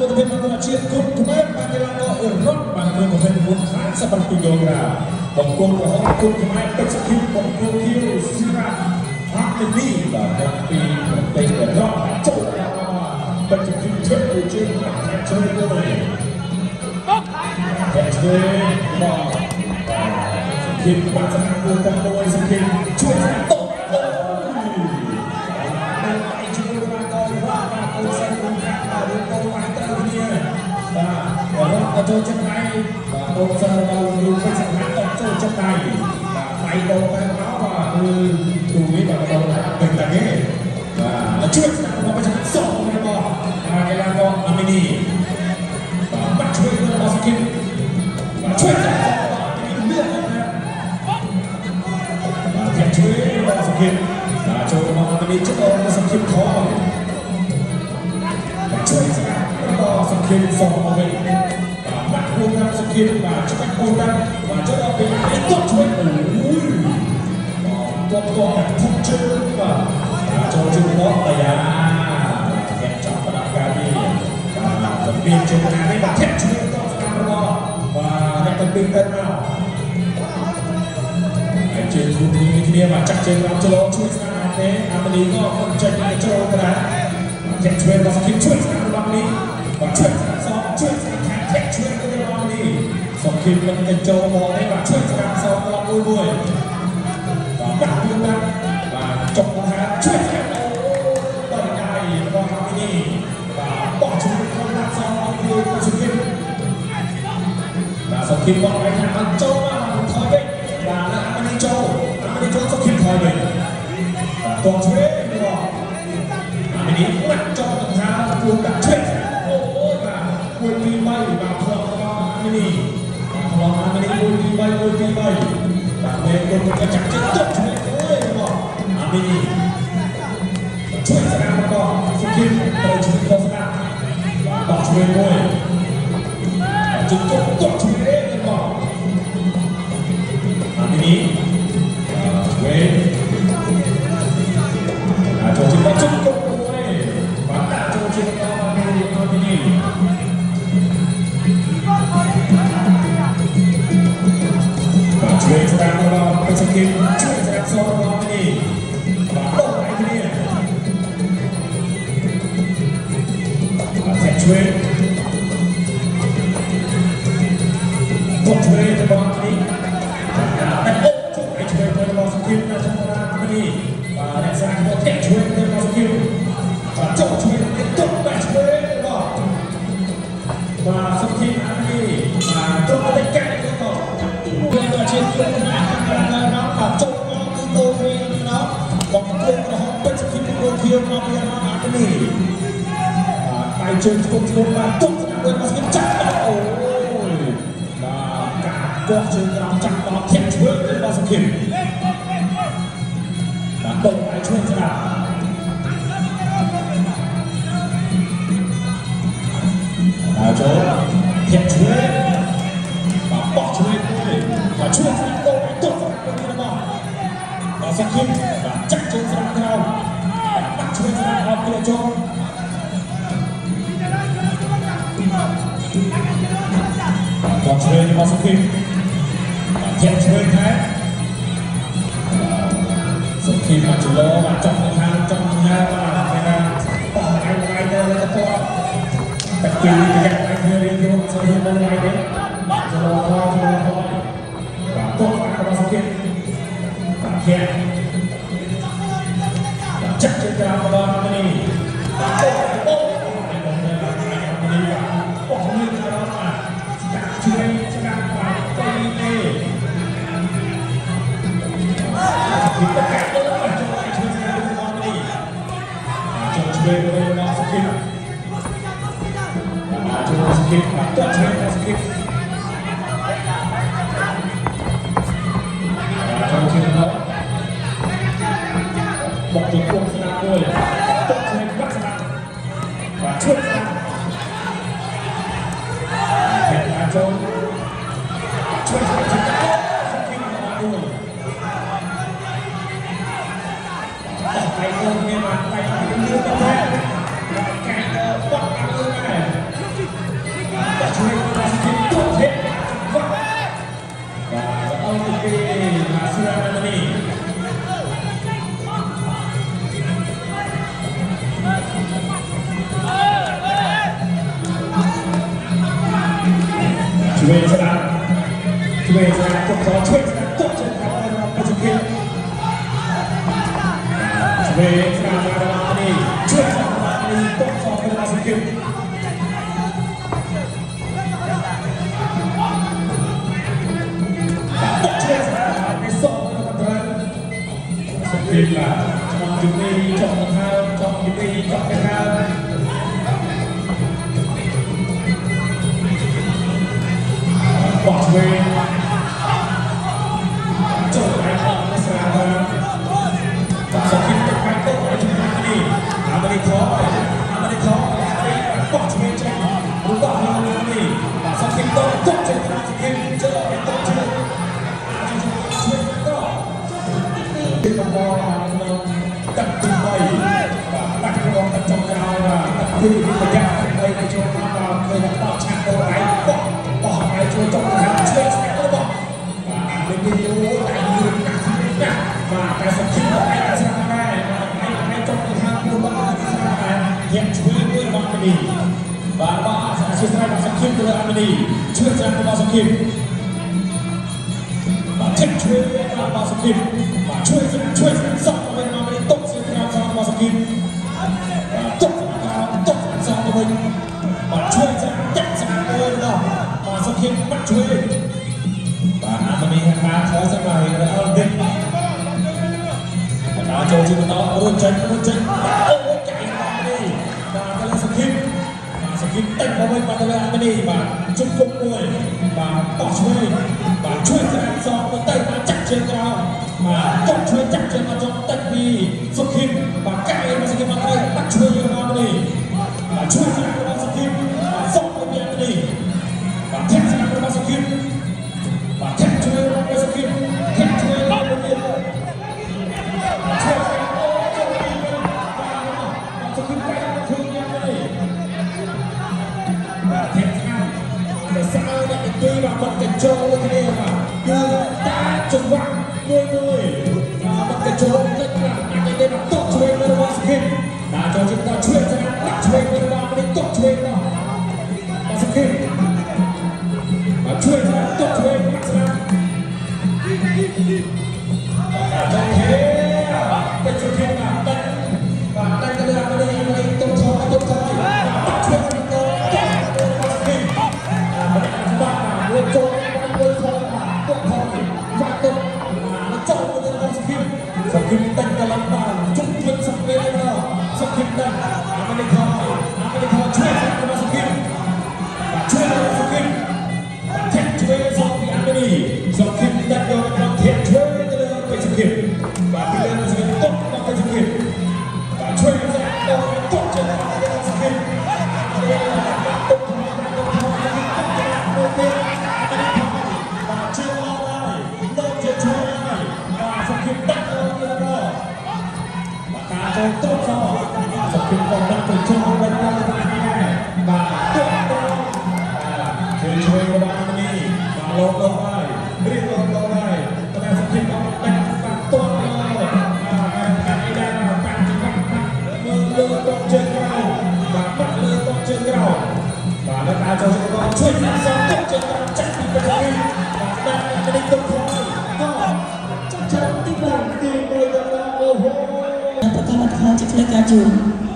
មិត្តភាពអន្តរជាតិគុនខ្មែរបានកីឡាករអ៊ីរ៉ង់បានធ្វើ29 57គីឡូក្រាមបង្គោលក្រហមគុនខ្មែរពេជ្រសុខិមបង្គោលខៀវស៊ីរ៉ាអាមេនីបាទមកពីប្រទេសអ៊ីរ៉ង់ចូលដល់ពេជ្រសុខិមជិតមួយជើងបាក់ខាងជ្រុងមួយតែឆ្វេងមកសុខិមបាក់ស្នាមមួយតាមមួយសុខិមជួយស្នាមតបអូយដៃជួយបានកយរ៉ាបាទកូនសិស្សគុំខាងបាទរឿងកូនបានត្រូវគ្នាបាទរ៉ាក៏ចូលចិត្តដៃបាទកូនសិស្សរបស់លោកគ្រូពេជ្រសង្ហាតបចូលចិត្តដៃបាទដៃដូរទៅមកបាទគឺគ្រូនេះបាទដូរពេញតែគេបាទជួយស្នាមរបស់ពេជ្រសងរបស់កីឡាករអាមីនីបាទបាក់ជួយរបស់សុខិមបាទជួយស្នាមរបស់អាមីនីលឿនណាស់បាទធាក់ជួយរបស់សុខិមបាទចូលរបស់អាមីនីចូលរបស់សុខិមថយបាទជួយស្នាមរបស់សុខិមសងមកវិញបាទបាក់ខ្លួនតាមសុខិមបាទច្បាច់ខ្លួនតាមបាទចូលដល់ពេលនេះទាត់ជួយអូយបាទទាត់ទាត់ធំជើងបាទចូលជើងមកអាយ៉ាធាក់ចាប់ផ្ដាប់ការនេះបាទទៅមានជើងណានេះបាទធាក់ជួយតស្កាត់របស់បាទអ្នកទៅពីទៅមកហើយជើងធូរធូរគ្នាបាទចាក់ជើងឡើងច្លោជួយស្កាត់អត់ទេអាមនីក៏មិនចេញឲ្យចូលទៅដែរធាក់ជួយរបស់សុខិមជួយស្កាត់របស់នេះបាទជួយស្កាត់សងជួយស្កាត់ខាងធាក់ជួយទៅរបស់នេះសុខិមមិនទៅចូលមកទេបាទជួយស្កាត់សងដល់មួយមួយបាទបាក់ខ្លួនណាបាទចុកមកហាជួយស្កាត់អូដល់ដៃរបស់អាមនីបាទបោះជួយក្នុងដាក់សងឲ្យខ្លួនសុខិមបាទសុខិមបោះឲ្យខាងអត់ចូលមកថយវិញបាទអាមនីចូលអាមនីចូលសុខិមថយវិញបាទតជួយរបស់អាមនីបាក់ចូលទៅខាងខ្លួនដាក់ជួយអូយបាទ1 2 3បាទផ្លងរបស់អាមនីបាទផ្លងអាមនី1 2 3 1 2 3បាទមេគុំក៏ចាក់ចិត្តទុកជួយមួយរបស់អាមនីជួយស្ដាររបស់សុខិមត្រូវជួយខុសស្ដារបាទបោះជួយមួយជិះទុកទុកជួយរបស់អាមនីជួយចូលជិះមកជិះទុកមួយបាទដាក់ចូលជិះដល់អាមនីអាមនីបាទជួយស្ដាររបស់ពេជ្រសុខិមជួយស្ដារសងរបស់អាមនីបាទដកដៃគ្នាបាទធាក់ជួយទុកជួយរបស់អាមនីបាទអូជួយឲ្យជួយរបស់សុខិមណាសម្រាប់អាមនីបាទរក្សារបស់ធាក់ជួយរបស់សុខិមបាទចូលជួយទុកបែជួយរបស់បាទសុខិមអាមនីបាទត្រង់ទៅកាត់ទៅក៏វាក៏ជាគុណខ្មែរតាមការរងបាទចូលមកគឺតូរីណោបង្គោលក្រហមពេជ្រសុខិមបង្គោលខៀវមកពីអាមនីបាទដៃជើងស្គុំស្គុំបាទទុកស្ដាប់ដោយមកសុខិមចាក់ដល់អូយបាទកាកោះជើងក្រោមចាក់ដល់ធាក់ឆ្វេងរបស់សុខិមបាទដកដៃឆ្វេងស្ដាប់ដល់ចូលធាក់ឆ្វេងបាទបោះឆ្វេងមួយបាទជួយស្ដាប់ដកដៃទុកស្ដាប់មួយរបស់បាទសុខិមបាទចាក់ជើងស្ដាប់ក្រោមបាទដាក់ឆ្វេងស្ដាប់អត់គ្រាចូលបាទតឆ្វេងរបស់សុខិមបាទធាក់ឆ្វេងថែសុខិមមកចលោបាទចង់ខាងចង់ញ៉ាបាទគេថាបោះដៃដៃទៅលើកពត់តែពីរយ៉ាងដៃគ្នារៀងខ្លួនសុខិមមកដៃទេបាទចលោខចលោខបាទទុករបស់សុខិមបាទធាក់បាទចាក់ជើងក្រោមរបស់អាមនីបាទអូអូដៃបងទៅបាទអាមនីបាទបោះលឿនក្រោមបាទស្កាត់ជួយស្កាត់បាទទៅទេពីតកាទៅបាទចូលឲ្យជួយស្កាត់របស់អាមនីចូលជួយរបស់សុខិមបាទចូលសុខិមបាទទាត់ជួយរបស់សុខិមបាទចូលជួយរបស់បុកជង្គង់ស្ដាប់មួយទុកជួយបាក់ស្ដាប់បាទជួយស្ដាប់ធាក់ឡើងចូលជួយស្ដាប់ជួយអូសុខិមមកមួយបោះដៃទៅគ្នាបាទដៃទៅលឿនទៅដែរបាទកាយទៅបោះតាមលឿនដែរ ឆ្វេងស្ដាំឆ្វេងស្ដាំទុកខឆ្វេងស្ដាំទុកជើងក្រោមរបស់ពេជ្រគិតឆ្វេងស្ដាំរបស់នេះឆ្វេងស្ដាំរបស់នេះទុកខរបស់សុគិត បុកឆ្វេងស្ដាំនេះសងទៅត្រូវសុគិតឡាចង់ជំនីចង់ដង្ហើមចង់ជំនីចង់ដង្ហើមបោះឆ្វេងចូលដៃអត់នេះស្រាលបាទសុគិតទៅខាងទៅឲ្យជំនាញនេះអាមេរិកខអាមេរិកខបោះឆ្វេងចេញរបស់ឡើងនេះបាទសុគិតទៅទុកចេញខាងសុគិតចូលទៅទុកជើងឆ្វេងទៅ ទីបន្តក្នុងទឹកទី3បាទដាក់ក្នុងទឹកចុងក្រោយបាទទឹកទីប្រយ័ត្នទឹក3ទៅចូលមកបាទឃើញថាបោះឆាក់ទៅដៃបោះបោះដៃជួយចុងខាងឆ្វេងស្នាក់ទៅបោះបាទលេខទីអូដៃលឿនណាស់ណាស់បាទតែសុខិតដៃស្រាប់ដែរបាទដៃដៃចុងទៅខាងខ្លួនបាទស្រាប់ដែរធាក់ឆ្វេងមួយរបស់មនីបាទបាទអធិស្ឋានបាទសុខិតទៅលើអាមនីជួយច្រាំរបស់សុខិត បាទធាក់ឆ្វេងរបស់សុខិតបាទជួយជួយសក់ទៅវិញមកនេះតុកសៀងក្រោមសងរបស់សុខិតបាទតុកក្រោមតុកសងទៅវិញបាទជួយចាក់ចាក់ស្អាតមួយដល់បាទសុខិតបាត់ជួយបាទអាមនីហាខសម្រាប់អត់វិញបាទដល់ចូលជាបន្តរួចចេញរួចចេញបាទអូចៃបាទនេះបាទទៅលើសុខិតបាទសុខិតតិចមកវិញបាទទៅលើអាមនីបាទជុំគុំមួយបាទបោះឆ្វេងបាទជួយស្រាំសងទៅទៅបាទចាក់ជើងក្រោមបាទទុកជួយចាក់ជើងមកចុងតិចពីសុខិតបាទកាយមកសុខិតមកត្រូវបាត់ជួយរបស់អាមនីបាទជួយស្រាំរបស់សុខិតបាទសុកទៅពីអាមនីបាទធាក់ស្រាំរបស់សុខិតបាទធាក់ជួយរបស់សុខិតធាក់ជួយរបស់សុខិត ជួយអូចូលពីបាទសុខិតកាយមកឃើញយ៉ាងនេះបាទធាក់ស្អាតតែសើអ្នកទីបាទបាត់កញ្ចូលគ្នាបាទគឺតាចង្វាក់មួយមួយបាទបាត់កញ្ចូលតិចខ្លះអាចឲ្យបាទតក់ឆ្វេងរបស់សុខិតបាទចូលជាបន្តឆ្វេងស្អាតដាក់ឆ្វេងរបស់នេះតក់ឆ្វេងដល់បាទសុខិតបាទជួយស្អាតតក់ឆ្វេងបាក់ស្អាត អូខេពេជ្រសុខិតបាទតិចបាទតិចទៅលើអាមេរិកអាមេរិកទុំថយទុំថយបាទបាក់ឆ្វេងទៅទៅរបស់សុខិតអាមេរិកបាក់មួយចូលមួយថយបាទទុំថយបាទទុំបាទចូលទៅរបស់សុខិតសុខិតតិចកន្លងបាទជុំវិញសុខិតដល់សុខិតដល់អាមេរិកថយអាមេរិកថយឆ្វេងរបស់សុខិតបាទឆ្វេងរបស់សុខិត ធាក់ឆ្វេងសងពីអាមេរីសុខិតដាក់យកមកធាក់ឆ្វេងទៅលើពេជ្រសុខិតបាទពីលើសុខិតតុកមកពេជ្រសុខិតបាទឆ្វេងស្អាតដល់តុកជើងទៅសុខិតតុកតុកតុកតុកតុកទៀតបាទជើងមកហើយលោកជាឆ្វេងហើយបាទសុខិតដាក់យកទៀតដល់បាទការចូលតុកសសុខិតក៏ដាក់ទៅចូលវិញដល់ទៅដែរបាទតុកតុក ជួយជួយរបស់អាមីបាទលោកលោកហើយរៀបលោកលោកហើយតែសុខិតអត់ដាច់បាក់តន់ហើយបាទកាត់អីដែរបាក់ចង្វាក់បាក់មើលលើតកជើងក្រោមបាទបាក់លើតកជើងក្រោមបាទแล้วការចូលចូលជួយសាសងតកជើងក្រោមចាក់ពីប្រទេសបាទដាក់អាមីទុកថយក៏ ចុចច្រើនទី ទី1ដល់អូហូ ប្រកាសលទ្ធផលជាផ្លូវការជូន។